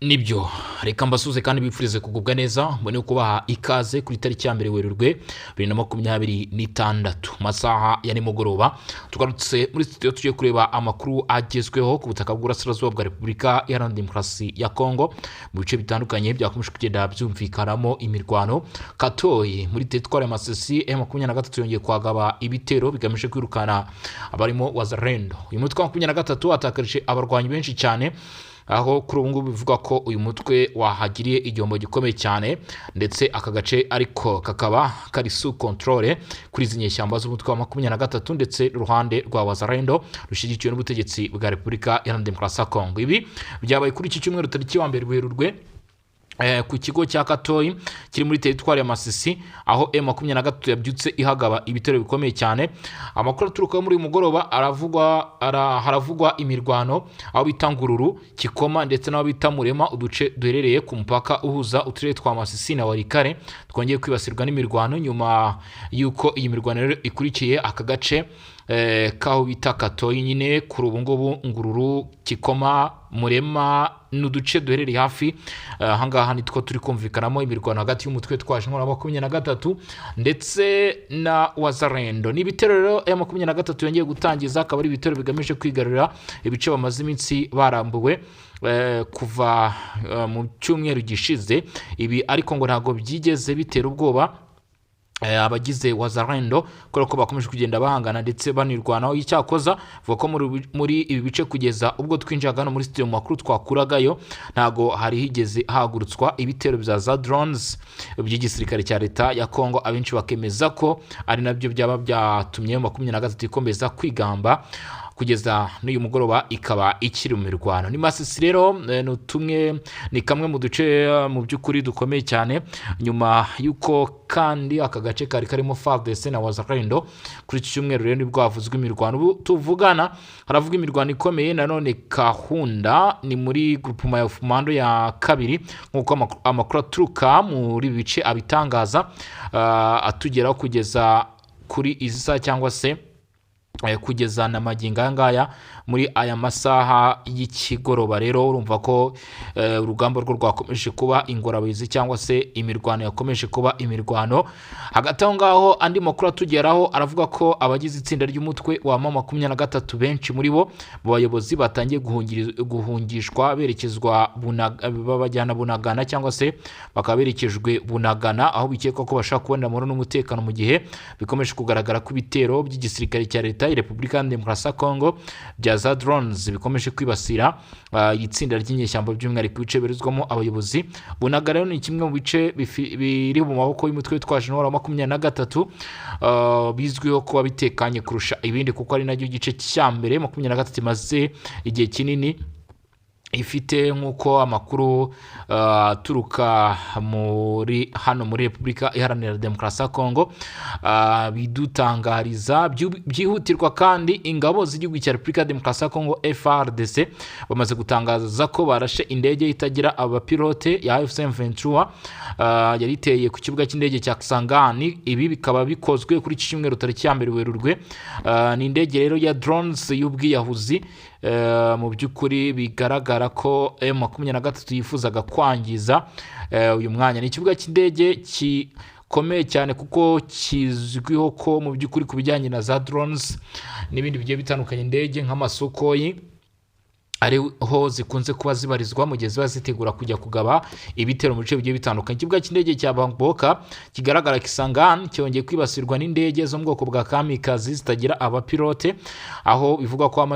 Nibyo, reka mbasuze kandi bifurize kugubwa neza. Mbone kubaha ikaze kuri tariki ya 1 Werurwe 2026, masaha ya nimugoroba. Tugarutse muri studio, tugiye kureba amakuru agezweho ku butaka bw'Uburasirazuba bwa Repubulika Iharanira Demokarasi ya Kongo, mu bice bitandukanye byakomeje kugenda byumvikanamo imirwano. Katoyi muri teritwari ya Masisi, M23 yongeye kwagaba ibitero bigamije kwirukana abarimo Wazalendo. Uyu mutwe wa 23 watakarije abarwanyi benshi cyane, aho kuri ubu ngubu bivugwa ko uyu mutwe wahagiriye igihombo gikomeye cyane, ndetse aka gace ariko kakaba kari sous contrôle kuri izi nyeshyamba z'umutwe wa 23 ndetse n'uruhande rwa Wazalendo rushyigikiwe n'ubutegetsi bwa Repubulika Iharanira Demokarasi ya Kongo. Ibi byabaye kuri iki cyumweru, tariki wa 1 Werurwe, ku kigo cya Katoyi kiri muri teritwari ya Masisi, aho M23 yabyutse ihagaba ibitero bikomeye cyane. Amakuru aturuka muri uyu mugoroba aravugwa haravugwa imirwano aho bita Ngururu, Kikoma ndetse n'aho bita Murema, uduce duherereye ku mupaka uhuza uturere twa Masisi na Walikale, twongeye kwibasirwa n'imirwano nyuma y'uko iyi mirwano rero ikurikiye aka gace k'aho bita Katoyi nyine. Kuri ubu ngubu Ngururu, Kikoma, Murema n'uduce duherereye hafi ahangaha nitwo turi kumvikanamo imirwano hagati y'umutwe twaje intwaro 23 ndetse na Wazalendo. Ni ibitero rero ya 23 yongeye gutangiza, akaba ari ibitero bigamije kwigarurira ibice bamaze iminsi barambuwe kuva mu cyumweru gishize. Ibi ariko ngo ntabwo byigeze bitera ubwoba abagize Wazalendo, kubera ko bakomeje kugenda bahangana ndetse banirwanaho. Icyakoza vuga ko muri ibi bice, kugeza ubwo twinjiraga hano muri studio mu makuru twakuragayo, ntago hari higeze hahagurutswa ibitero bya za drones by'igisirikare cya leta ya Kongo. Abenshi bakemeza ko ari nabyo byaba byatumye 23 ikomeza kwigamba kugeza n'uyu mugoroba ikaba ikiri mu mirwano. Ni Masisi rero, ni tumwe, ni kamwe mu duce mu by'ukuri dukomeye cyane, nyuma y'uko kandi aka gace kari karimo FARDC na Wazalendo. Kuri iki cyumweru rero nibwo havuzwe imirwano. Ubu tuvugana haravuga imirwano ikomeye nanone Kahunda, ni muri groupement ya Fumando ya kabiri, nk'uko amakuru aturuka muri ibi bice abitangaza, atugeraho kugeza kuri izi saha, cyangwa se kugeza na magingo aya ngaya muri aya masaha y'ikigoroba. Rero urumva ko urugamba rwo rwakomeje kuba ingorabahizi, cyangwa se imirwano yakomeje kuba imirwano. Hagati aho ngaho, andi makuru atugeraho aravuga ko abagize itsinda ry'umutwe wa M23, benshi muri bo mu bayobozi, batangiye guhungishwa berekezwa babajyana Bunagana, cyangwa se bakaba berekejwe Bunagana, aho bikekwa ko bashaka kubonera amahoro n'umutekano, mu gihe bikomeje kugaragara ko ibitero by'igisirikare cya leta ya Repubulika ya Demokarasi ya Kongo bya za drones bikomeje kwibasira iri tsinda ry'inyeshyamba, by'umwihariko ibice bibarizwamo abayobozi. Bunagana rero ni kimwe mu bice biri mu maboko y'umutwe witwaje intwaro wa 23, bizwiho kuba bitekanye kurusha ibindi, kuko ari nacyo gice cya mbere 23 imaze igihe kinini ifite, nk'uko amakuru aturuka muri hano muri Repubulika Iharanira Demokarasi ya Kongo bidutangariza. Byihutirwa kandi, ingabo z'igihugu cya Repubulika ya Demokarasi ya Kongo, FARDC, bamaze gutangaza ko barashe indege itagira abapilote ya AFC M23 yari iteye ku kibuga cy'indege cya Kisangani. Ibi bikaba bikozwe kuri iki cyumweru, tariki ya 1 Werurwe. Ni indege rero ya drones y'ubwiyahuzi, mu by'ukuri bigaragara ko M23 yifuzaga kwangiza uyu mwanya. Ni ikibuga cy'indege gikomeye cyane, kuko kizwiho ko mu by'ukuri ku bijyanye na za drones n'ibindi bigiye bitandukanye, indege nk'amasukoyi ariho zikunze kuba zibarizwa mu gihe ziba zitegura kujya kugaba ibitero mu bice bigiye bitandukanye. Ikibuga cy'indege cya Bangboka kigaragara Kisangani cyongeye kwibasirwa n'indege zo mu bwoko bwa kamikazi zitagira abapilote, aho bivugwa ko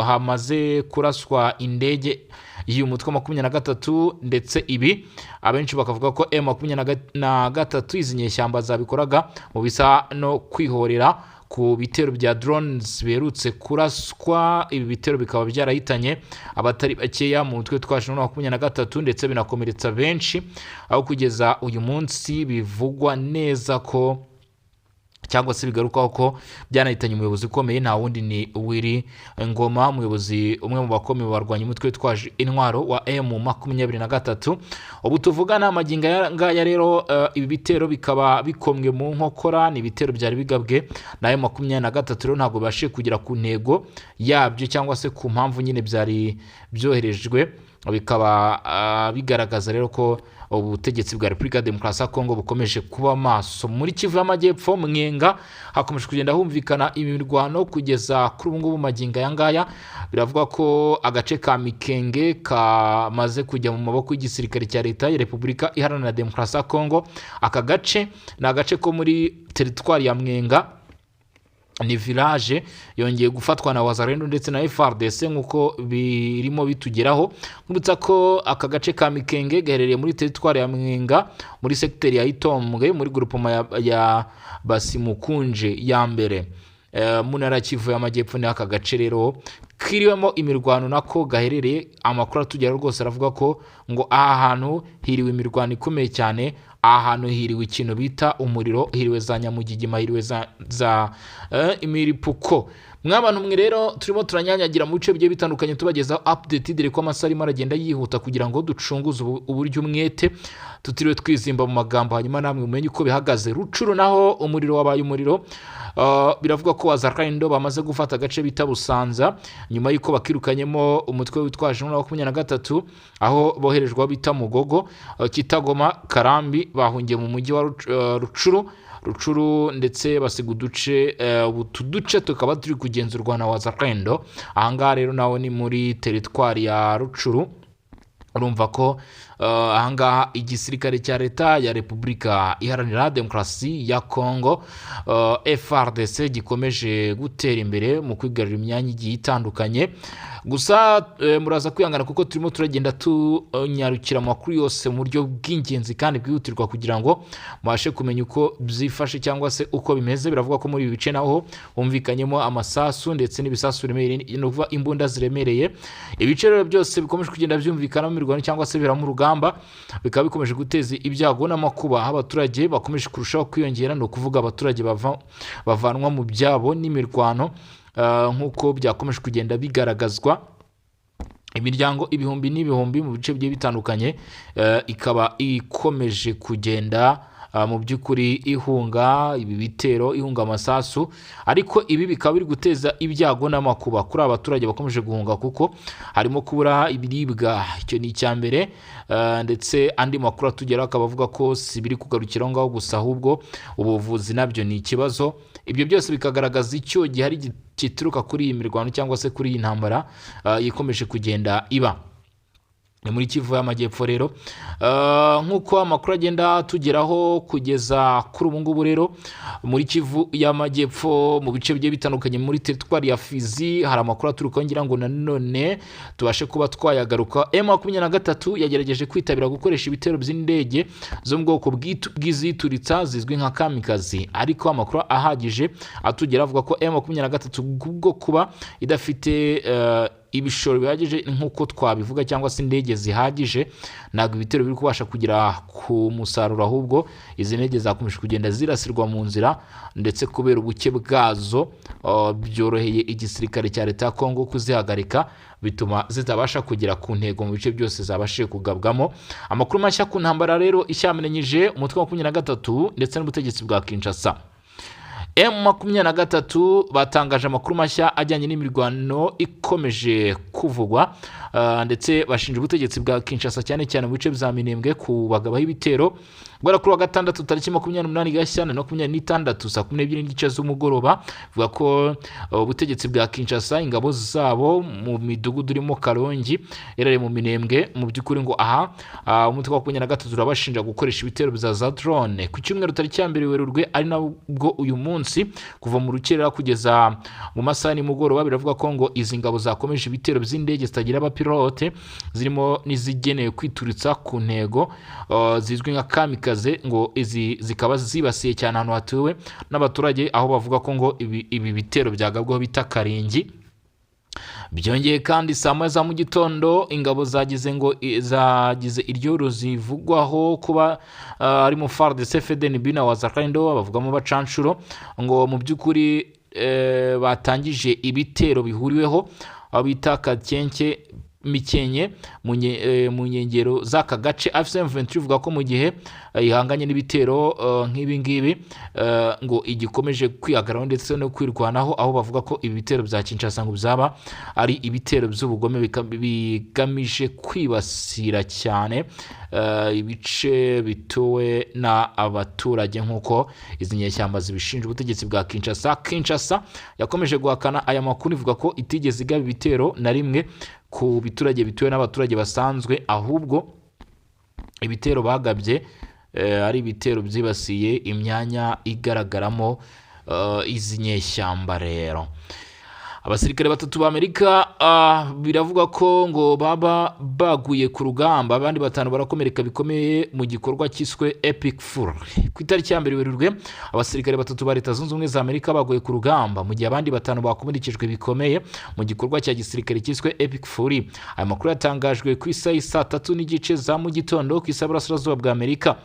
hamaze kuraswa indege y'uyu mutwe wa 23. Ndetse ibi abenshi bakavuga ko M23, izi nyeshyamba, zabikoraga mu bisa no kwihorera ku bitero bya drones biherutse kuraswa. Ibi bitero bikaba byarahitanye abatari bakeya mu mutwe twaje 23, ndetse binakomeretsa benshi, aho kugeza uyu munsi bivugwa neza ko, cyangwa se bigarukaho ko byanahitanye umuyobozi ukomeye. Nta wundi ni Willy Ngoma, umuyobozi umwe mu bakomeye barwanya umutwe witwaje intwaro wa M23 ubu tuvugana magingo aya ngaya. Rero ibi bitero bikaba bikomwe mu nkokora, ni ibitero byari bigabwe na M23. Rero ntabwo bibashije kugera ku ntego yabyo, cyangwa se ku mpamvu nyine byari byoherejwe. Bikaba bigaragaza rero ko ubutegetsi bwa Repubulika ya Demokarasi ya Kongo bukomeje kuba maso. Muri Kivu y'Amajyepfo, Mwenga, hakomeje kugenda humvikana imirwano kugeza kuri ubu ngubu. Magingo aya ngaya biravuga ko agace ka Mikenge kamaze kujya mu maboko y'igisirikare cya Leta ya Repubulika Iharanira Demokarasi ya Kongo. Aka gace ni agace ko muri teritwari ya Mwenga, ni village yongeye gufatwa na Wazalendo ndetse na FARDC nk'uko birimo bitugeraho. Nkwibutsa ko aka gace ka Mikenge gaherereye muri teritwari ya Mwenga, muri segiteri ya Itombwe, muri grupoma ya Basimukunje ya mbere, mu ntara ya Kivu y'Amajyepfo. Ni aka gace rero kiriwemo imirwano nako gaherereye. Amakuru atugeraho rwose aravuga ko ngo aha hantu hiriwe imirwano ikomeye cyane. Aha hantu hiriwe ikintu bita umuriro, hiriwe za nyamugigima, hiriwe za imiripuko. Mwabantu mwe rero, turimo turanyanyagira mu bice bigiye bitandukanye, tubagezaho update, dore ko amasaha arimo aragenda yihuta, kugira ngo ducunguze uburyo umwete tutiriwe twizimba mu magambo, hanyuma namwe mumenye uko bihagaze. Rutshuru naho umuriro wabaye umuriro. Biravuga ko Wazalendo bamaze gufata agace bita Busanza nyuma y'uko bakirukanyemo umutwe witwaje intwaro 23, aho boherejwe aho bita Mugogo, Kitagoma, Karambi. Bahungiye mu mujyi wa Rutshuru, Rutshuru, ndetse basiga uduce, utu duce tukaba turi kugenzurwa na Wazalendo. Ahangaha rero naho ni muri teritwari ya Rutshuru. Urumva ko ahangaha igisirikare cya Leta ya Repubulika Iharanira Demokarasi ya Kongo, FARDC, gikomeje gutera imbere mu kwigarurira imyanya igiye itandukanye. Gusa muraza kwihangana kuko turimo turagenda tunyarukira amakuru yose mu buryo bw'ingenzi kandi bwihutirwa, kugira ngo mubashe kumenya uko byifashe cyangwa se uko bimeze. Biravuga ko muri ibi bice naho humvikanyemo amasasu ndetse n'ibisasu biremereye, ni ukuvuga imbunda ziremereye. Ibice rero byose bikomeje kugenda byumvikanamo imirwano cyangwa se biramo urugamba, bikaba bikomeje guteza ibyago n'amakuba, aho abaturage bakomeje kurushaho kwiyongera, ni ukuvuga abaturage bavanwa mu byabo n'imirwano, nk'uko byakomeje kugenda bigaragazwa. Imiryango ibihumbi n'ibihumbi mu bice bigiye bitandukanye ikaba ikomeje kugenda mu by'ukuri ihunga ibi bitero, ihunga amasasu. Ariko ibi bikaba biri guteza ibyago n'amakuba kuri aba baturage bakomeje guhunga, kuko harimo kubura ibiribwa, icyo ni icya mbere, ndetse andi makuru atugeraho akaba avuga ko si biri kugarukira aho ngaho gusa, ahubwo ubuvuzi nabyo ni ikibazo. Ibyo byose bikagaragaza icyo gihari gituruka kuri iyi mirwano cyangwa se kuri iyi ntambara ikomeje kugenda iba. Ni muri Kivu y'Amajyepfo rero, nk'uko amakuru agenda atugeraho kugeza kuri ubu ngubu rero, muri Kivu y'Amajyepfo, mu bice bigiye bitandukanye muri teritwari ya Fizi, hari amakuru aturuka, ngira ngo nanone tubashe kuba twayagaruka. M23 yagerageje kwitabira gukoresha ibitero by'indege zo mu bwoko bw'izituritsa zizwi nka kamikazi, ariko amakuru ahagije atugera avuga ko M23, kubwo kuba idafite ibishoro bihagije nk'uko twabivuga cyangwa se indege zihagije, ntabwo ibitero biri kubasha kugera ku musaruro, ahubwo izi ndege zakomeje kugenda zirasirwa mu nzira, ndetse kubera ubuke bwazo byoroheye igisirikare cya Leta ya Kongo kuzihagarika, bituma zitabasha kugera ku ntego mu bice byose zabashije kugabwamo. Amakuru mashya ku ntambara rero ishyamiranyije umutwe wa 23 ndetse n'ubutegetsi bwa Kinshasa. M23 batangaje amakuru mashya ajyanye n'imirwano ikomeje kuvugwa, ndetse bashinja ubutegetsi bwa Kinshasa, cyane cyane mu bice bya Minembwe, kubagabaho ibitero guhera kuri wa gatandatu tariki 28 Gashyantare 26 saa 12:30 z'umugoroba. Bivuga ko ubutegetsi bwa Kinshasa, ingabo zabo mu midugudu irimo Karongi iherereye mu Minembwe, mu by'ukuri ngo aha umutwe wa 23 urabashinja gukoresha ibitero bya za drone. Ku cyumweru tariki ya 1 Werurwe, ari nabwo uyu munsi, kuva mu rukerera kugeza mu masaha ya nimugoroba, biravuga ko ngo izi ngabo zakomeje ibitero by'indege zitagira abapilote, zirimo n'izigenewe kwituritsa ku ntego, zizwi nka kamikaze. Ngo izi zikaba zibasiye cyane ahantu hatuwe n'abaturage, aho bavuga ko ngo ibi bitero byagabwaho bita Karingi. Byongeye kandi, saa 1 za mu gitondo ingabo zagize ngo zagize iryo zivugwaho kuba harimo FARDC, FDNB na Wazalendo, bavugamo bacanshuro, ngo mu by'ukuri batangije ibitero bihuriweho aho bita Kakenke. Mikenke mu nkengero z'aka gace. AFC M23 ivuga ko mu gihe ihanganye n'ibitero nk'ibi ngibi ngo igikomeje kwihagararaho ndetse no kwirwanaho, aho bavuga ko ibi bitero bya Kinshasa ngo byaba ari ibitero by'ubugome bigamije kwibasira cyane ibice bituwe n'abaturage, nk'uko izi nyeshyamba zibishinja ubutegetsi bwa Kinshasa. Kinshasa yakomeje guhakana aya makuru, ivuga ko itigeze igaba ibitero na rimwe ku biturage bituwe n'abaturage basanzwe, ahubwo ibitero bagabye ari ibitero byibasiye imyanya igaragaramo izi nyeshyamba. Rero abasirikare batatu ba Amerika biravugwa ko ngo baba baguye ku rugamba, abandi batanu barakomereka bikomeye mu gikorwa cyiswe Epic Fury. Ku itariki ya 1 Werurwe, abasirikare batatu ba Leta Zunze Ubumwe za Amerika baguye ku rugamba, mu gihe abandi batanu bakomerekejwe bikomeye mu gikorwa cya gisirikare cyiswe Epic Fury. Aya makuru yatangajwe ku isaha y'i 3:30 za mu gitondo ku isaha y'Uburasirazuba bwa Amerika,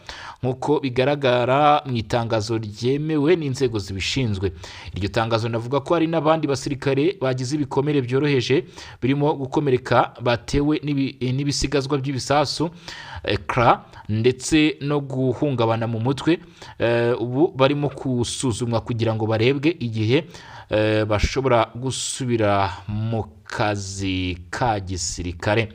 nk'uko bigaragara mu itangazo ryemewe n'inzego zibishinzwe. Iryo tangazo rinavuga ko hari n'abandi basirikare bagize ibikomere byoroheje birimo gukomereka batewe n'ibisigazwa by'ibisasu kra ndetse no guhungabana mu mutwe, ubu barimo gusuzumwa kugira ngo barebwe igihe bashobora gusubira mu kazi ka gisirikare.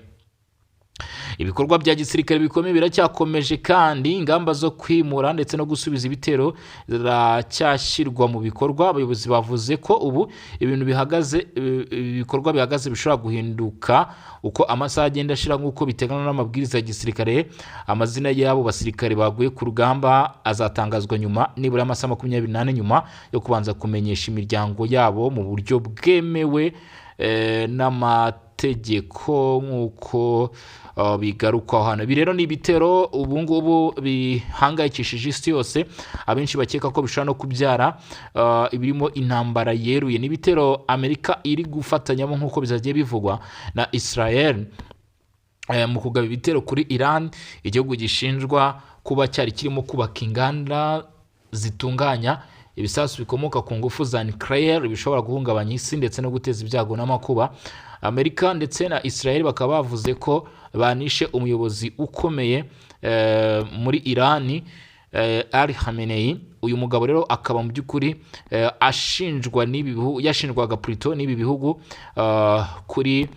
Ibikorwa bya gisirikare bikomeye biracyakomeje, kandi ingamba zo kwimura ndetse no gusubiza ibitero ziracyashyirwa mu bikorwa. Abayobozi bavuze ko ubu ibintu bihagaze, ibikorwa bihagaze bishobora guhinduka uko amasaha agenda ashira, nk'uko biteganywa n'amabwiriza ya gisirikare. Amazina y'abo basirikare baguye ku rugamba azatangazwa nyuma nibura amasaha 24 nyuma yo kubanza kumenyesha imiryango yabo mu buryo bwemewe n'amategeko, nk'uko bigarukwaho hano. Ibi rero ni ibitero ubu ngubu bihangayikishije isi yose, abenshi bakeka ko bishobora no kubyara ibirimo intambara yeruye. Ni ibitero Amerika iri gufatanyamo, nk'uko bizagiye bivugwa, na Israel mu kugaba ibitero kuri Iran, igihugu gishinjwa kuba cyari kirimo kubaka inganda zitunganya ibisasu bikomoka ku ngufu za nucléaire bishobora guhungabanya isi ndetse no guteza ibyago n'amakuba. Amerika ndetse na Israel bakaba bavuze ko banishe umuyobozi ukomeye muri Iran, Ali Khamenei. Uyu mugabo rero akaba mu by'ukuri ashinjwa n'ibi bihugu, yashinjwaga plutôt n'ibi bihugu kuri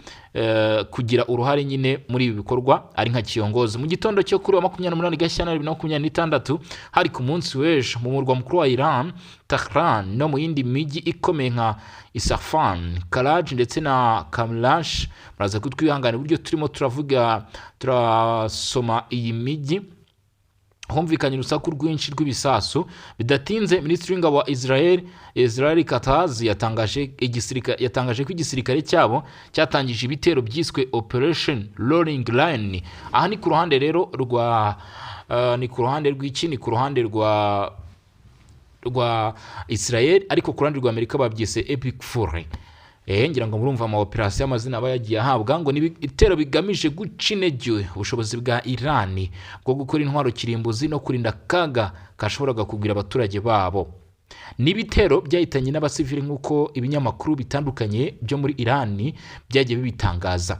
kugira uruhare nyine muri ibi bikorwa ari nka kiyongozi. Mu gitondo cyo kuri wa 28 Gashyantare 2026, hari ku munsi w'ejo, mu murwa mukuru wa Iran, Tehran, no mu yindi mijyi ikomeye nka Isfahan, Karaj ndetse na Kamlash. Muraza kutwihangana uburyo turimo turavuga, turasoma iyi mijyi. Humvikanye urusaku rwinshi rw'ibisasu. Bidatinze, minisitiri w'ingabo wa Israel, Israel Katz, yatangaje ko igisirikare cyabo cyatangije ibitero byiswe Operation Roaring Lion. Aha ni ku ruhande rero rwa ni ku ruhande rw'iki? Ni ku ruhande rwa Israel, ariko ku ruhande rwa Amerika babyise Epic Fury. Ngira ngo murumva ama operasiyo amazina aba yagiye ahabwa. Ngo ni ibitero bigamije guca intege ubushobozi bwa Iran bwo gukora intwaro kirimbuzi no kurinda akaga kashoboraga kugwira abaturage babo. Ni ibitero byahitanye n'abasivili, nk'uko ibinyamakuru bitandukanye byo muri Iran byagiye bibitangaza.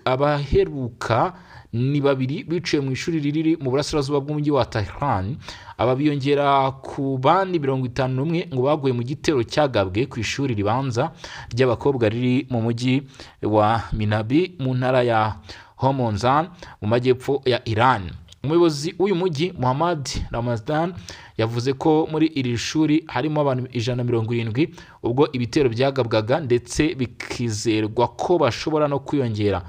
Abaheruka ni babiri biciwe mu ishuri riri mu burasirazuba bw'umujyi wa Tehran. Aba biyongera ku bandi 51 ngo baguye mu gitero cyagabwe ku ishuri ribanza ry'abakobwa riri mu mujyi wa Minabi mu ntara ya Hormozgan mu majyepfo ya Iran. Umuyobozi w'uyu mujyi, Muhammad Ramadan, yavuze ko muri iri shuri harimo abantu 170 ubwo ibitero byagabwaga, ndetse bikizerwa ko bashobora no kwiyongera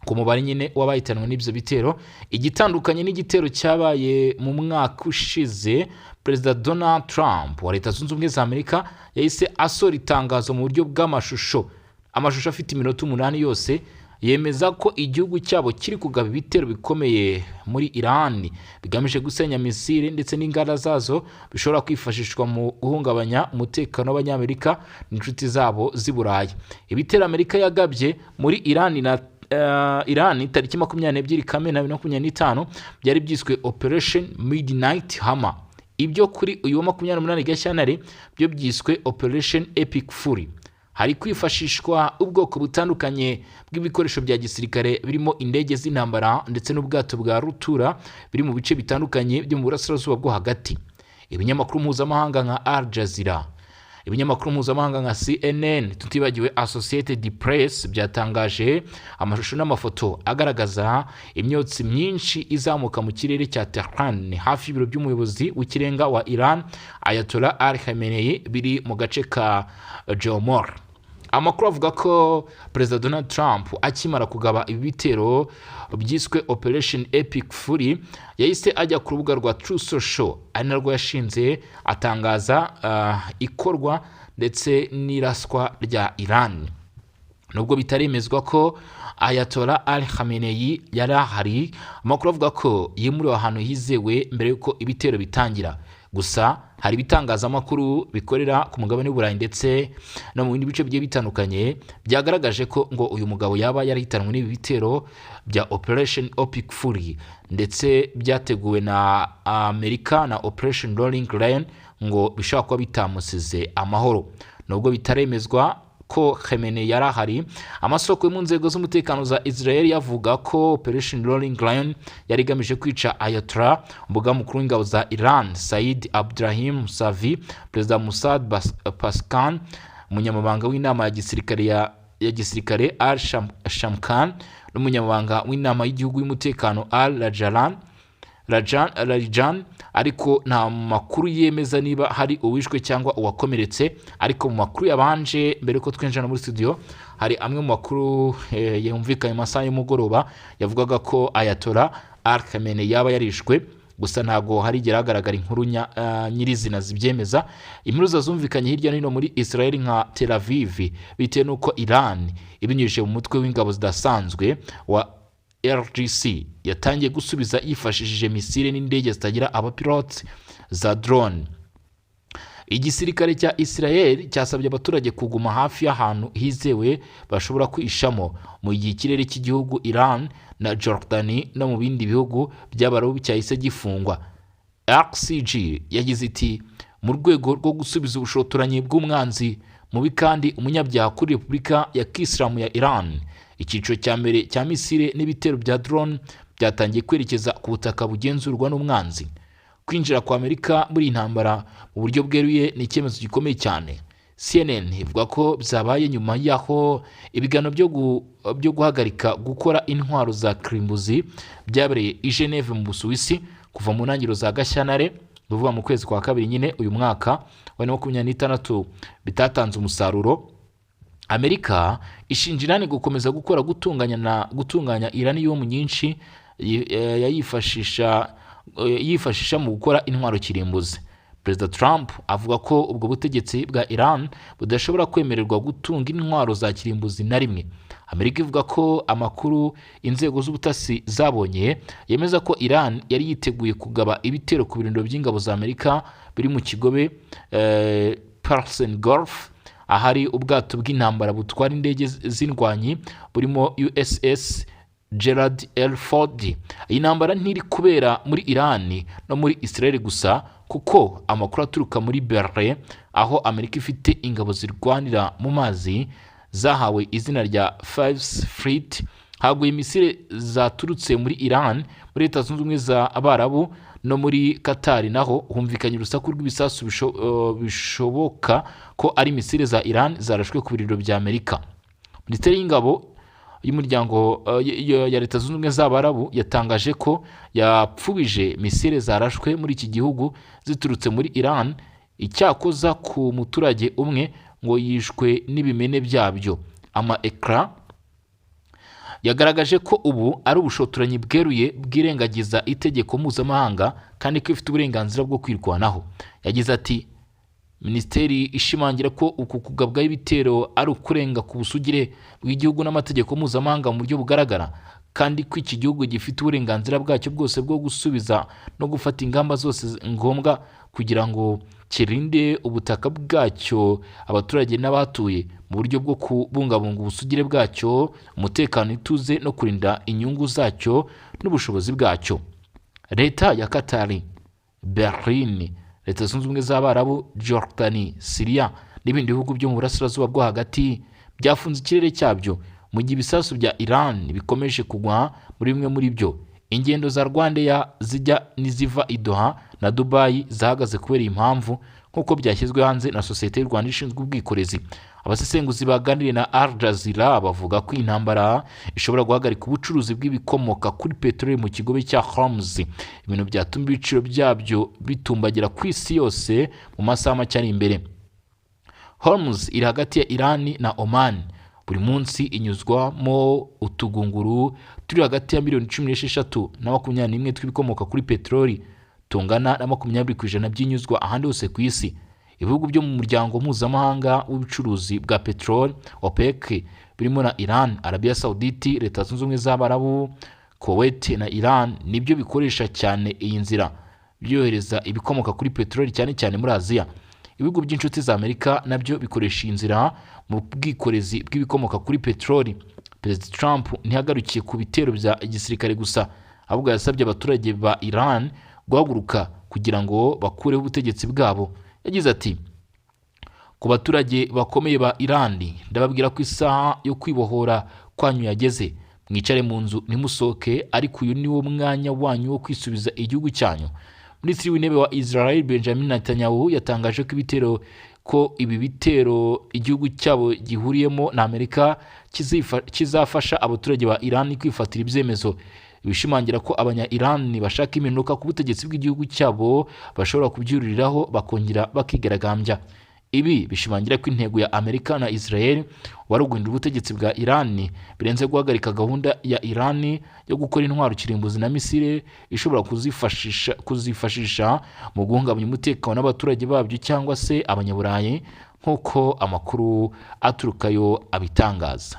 ku mubare nyine w'abahitanwe n'ibyo bitero. Igitandukanye n'igitero cyabaye mu mwaka ushize, Perezida Donald Trump wa Leta Zunze Ubumwe za Amerika yahise asohora itangazo mu buryo bw'amashusho, amashusho afite iminota 8 yose, yemeza ko igihugu cyabo kiri kugaba ibitero bikomeye muri Iran bigamije gusenya misile ndetse n'inganda zazo bishobora kwifashishwa mu guhungabanya umutekano w'Abanyamerika n'inshuti zabo z'i Burayi. Ibitero Amerika yagabye muri Iran na Iran tariki 22 Kamena 2025 byari byiswe Operation Midnight Hammer. Ibyo kuri uyu wa 28 Gashyantare byo byiswe Operation Epic Fury. Hari kwifashishwa ubwoko butandukanye bw'ibikoresho bya gisirikare, birimo indege z'intambara ndetse n'ubwato bwa rutura biri mu bice bitandukanye byo mu Burasirazuba bwo Hagati. Ibinyamakuru mpuzamahanga nka Al Jazeera, ibinyamakuru mpuzamahanga nka CNN, tutibagiwe Associated Press, byatangaje amashusho n'amafoto agaragaza imyotsi myinshi izamuka mu kirere cya Tehran, hafi y'ibiro by'umuyobozi w'ikirenga wa Iran, Ayatollah Ali Khamenei, biri mu gace ka Jomor. Amakuru avuga ko Perezida Donald Trump akimara kugaba ibi bitero byiswe Operation Epic Fury, yahise ajya ku rubuga rwa Truth Social, ari narwo yashinze, atangaza ikorwa ndetse n'iraswa rya Iran. Nubwo bitaremezwa ko Ayatollah Ali Khamenei yari ahari, amakuru avuga ko yimuriwe ahantu hizewe mbere y'uko ibitero bitangira. Gusa hari ibitangazamakuru bikorera ku mugabane w'Uburayi ndetse no mu bindi bice bigiye bitandukanye byagaragaje ko ngo uyu mugabo yaba yarahitanwe n'ibi bitero bya Operation Epic Fury, ndetse byateguwe na Amerika na Operation Roaring Lion, ngo bishobora kuba bitamusize amahoro. Nubwo bitaremezwa ko Khamenei yari ahari, amasoko yo mu nzego z'umutekano za Israel yavuga ko Operation Roaring Lion yari igamije kwica Ayatollah, umugaba mukuru w'ingabo za Iran Said Abdurrahim Mousavi, Perezida Masoud Pezeshkian, umunyamabanga w'inama ya gisirikare ya gisirikare Al Shamkhani n'umunyamabanga w'inama y'igihugu y'umutekano Al Rajalan Rajan, Rajan. Ariko nta makuru yemeza niba hari uwishwe cyangwa uwakomeretse. Ariko mu makuru yabanje mbere yuko twinjira muri studio, hari amwe mu makuru yumvikanye mu masaha y'umugoroba yavugaga ko Ayatollah Al Khamenei yaba yarishwe. Gusa ntabwo harigera hagaragara inkuru nyirizina zibyemeza. Impuruza zumvikanye hirya no hino muri Israel nka Tel Aviv, bitewe n'uko Iran ibinyujije mu mutwe w'ingabo zidasanzwe wa IRGC yatangiye gusubiza yifashishije misile n'indege zitagira abapilote za drone. Igisirikare cya Israel cyasabye abaturage kuguma hafi y'ahantu hizewe bashobora kwishamo, mu gihe ikirere cy'igihugu Iran na Jordani no mu bindi bihugu by'Abarabu cyahise gifungwa. IRGC yagize iti: "Mu rwego rwo gusubiza ubushotoranyi bw'umwanzi mubi kandi umunyabyaha kuri Repubulika ya Kisilamu ya Iran, icyiciro cya mbere cya misile n'ibitero bya drone byatangiye kwerekeza ku butaka bugenzurwa n'umwanzi." Kwinjira kwa Amerika muri iyi ntambara mu buryo bweruye ni icyemezo gikomeye cyane. CNN ivuga ko byabaye nyuma y'aho ibiganiro byo guhagarika gukora intwaro za kirimbuzi byabereye i Geneve mu Busuwisi kuva mu ntangiriro za Gashyantare, ni ukuvuga mu kwezi kwa kabiri nyine uyu mwaka wa 2026, bitatanze umusaruro. Amerika ishinja Irani gukomeza gukora gutunganya na gutunganya uranium nyinshi yifashisha mu gukora intwaro kirimbuzi. Perezida Trump avuga ko ubwo butegetsi bwa Iran budashobora kwemererwa gutunga intwaro za kirimbuzi na rimwe. Amerika ivuga ko amakuru inzego z'ubutasi zabonye yemeza ko Iran yari yiteguye kugaba ibitero ku birindiro by'ingabo za Amerika biri mu kigobe Persian Gulf, ahari ubwato bw'intambara butwara indege z'indwanyi burimo USS Gerald R Ford. Iyi ntambara ntiri kubera muri Iran no muri Israel gusa, kuko amakuru aturuka muri Berlin, aho Amerika ifite ingabo zirwanira mu mazi zahawe izina rya Fifth Fleet, haguye misile zaturutse muri Iran. Muri Leta Zunze Ubumwe za Abarabu no muri Qatar naho humvikanye urusaku rw'ibisasu bishoboka ko ari misile za Iran zarashwe ku birindiro bya Amerika. Minisiteri y'ingabo y'umuryango ya Leta Zunze Ubumwe z'Abarabu yatangaje ko yapfubije misile zarashwe muri iki gihugu ziturutse muri Iran. Icyakoza ku muturage umwe ngo yishwe n'ibimene byabyo. Ama ekara yagaragaje ko ubu ari ubushotoranyi bweruye bwirengagiza itegeko mpuzamahanga, kandi ko ifite uburenganzira bwo kwirwanaho. Yagize ati: "Minisiteri ishimangira ko uku kugabwaho ibitero ari ukurenga ku busugire bw'igihugu n'amategeko mpuzamahanga mu buryo bugaragara, kandi ko iki gihugu gifite uburenganzira bwacyo bwose bwo gusubiza no gufata ingamba zose ngombwa kugira ngo kirinde ubutaka bwacyo, abaturage n'abahatuye, mu buryo bwo kubungabunga ubusugire bwacyo, umutekano, ituze no kurinda inyungu zacyo n'ubushobozi bwacyo." Leta ya Katari, Berlin, Leta Zunze Ubumwe z'Abarabu, Jordani, Syria N'ibindi bihugu byo mu burasirazuba bwo hagati byafunze ikirere cyabyo mu gihe ibisasu bya Iran bikomeje kugwa muri bimwe muri byo. Ingendo za RwandAir zijya n'iziva i Doha na Dubai zahagaze kubera iyi mpamvu, nk'uko byashyizwe hanze na Sosiyete y'u Rwanda ishinzwe ubwikorezi. Abasesenguzi baganiriye na Al Jazeera bavuga ko iyi ntambara ishobora guhagarika ubucuruzi bw'ibikomoka kuri peteroli mu kigobe cya Hormuz, ibintu byatuma ibiciro byabyo bitumbagira ku isi yose mu masaha make ari imbere. Hormuz iri hagati ya Iran na Oman. Buri munsi inyuzwamo utugunguru turi hagati ya miliyoni 16 na 21 tw'ibikomoka kuri peteroli, tungana na 20% by'inyuzwa ahandi hose ku isi. Ibihugu byo mu Muryango Mpuzamahanga w'Ubucuruzi bwa Peteroli, OPEC, birimo na Iran, Arabia Saudite, Leta Zunze Ubumwe z'Abarabu, Kuwait na Iran, nibyo bikoresha cyane iyi nzira byohereza ibikomoka kuri peteroli, cyane cyane muri Aziya. Ibihugu by'inshuti za Amerika nabyo bikoresha iyi nzira mu bwikorezi bw'ibikomoka kuri peteroli. Perezida Trump ntihagarukiye ku bitero bya gisirikare gusa, ahubwo yasabye abaturage ba Iran guhaguruka kugira ngo bakureho ubutegetsi bwabo. Yagize ati: "Ku baturage bakomeye ba Iran, ndababwira ko isaha yo kwibohora kwanyu yageze. Mwicare mu nzu, ntimusohoke, ariko uyu ni wo mwanya wanyu wo kwisubiza igihugu cyanyu." Minisitiri w'Intebe wa Israel, Benjamin Netanyahu, yatangaje ko ibitero ko ibi bitero igihugu cyabo gihuriyemo na Amerika kizafasha abaturage ba Iran kwifatira ibyemezo, bishimangira ko abanya Iran bashaka impinduka ku butegetsi bw'igihugu cyabo bashobora kubyuririraho bakongera bakigaragambya. Ibi bishimangira ko intego ya Amerika na Israel wari uguhindura ubutegetsi bwa Iran birenze guhagarika gahunda ya Iran yo gukora intwaro kirimbuzi na misile ishobora kuzifashisha mu guhungabanya umutekano n'abaturage babyo cyangwa se Abanyaburayi, nk'uko amakuru aturukayo abitangaza.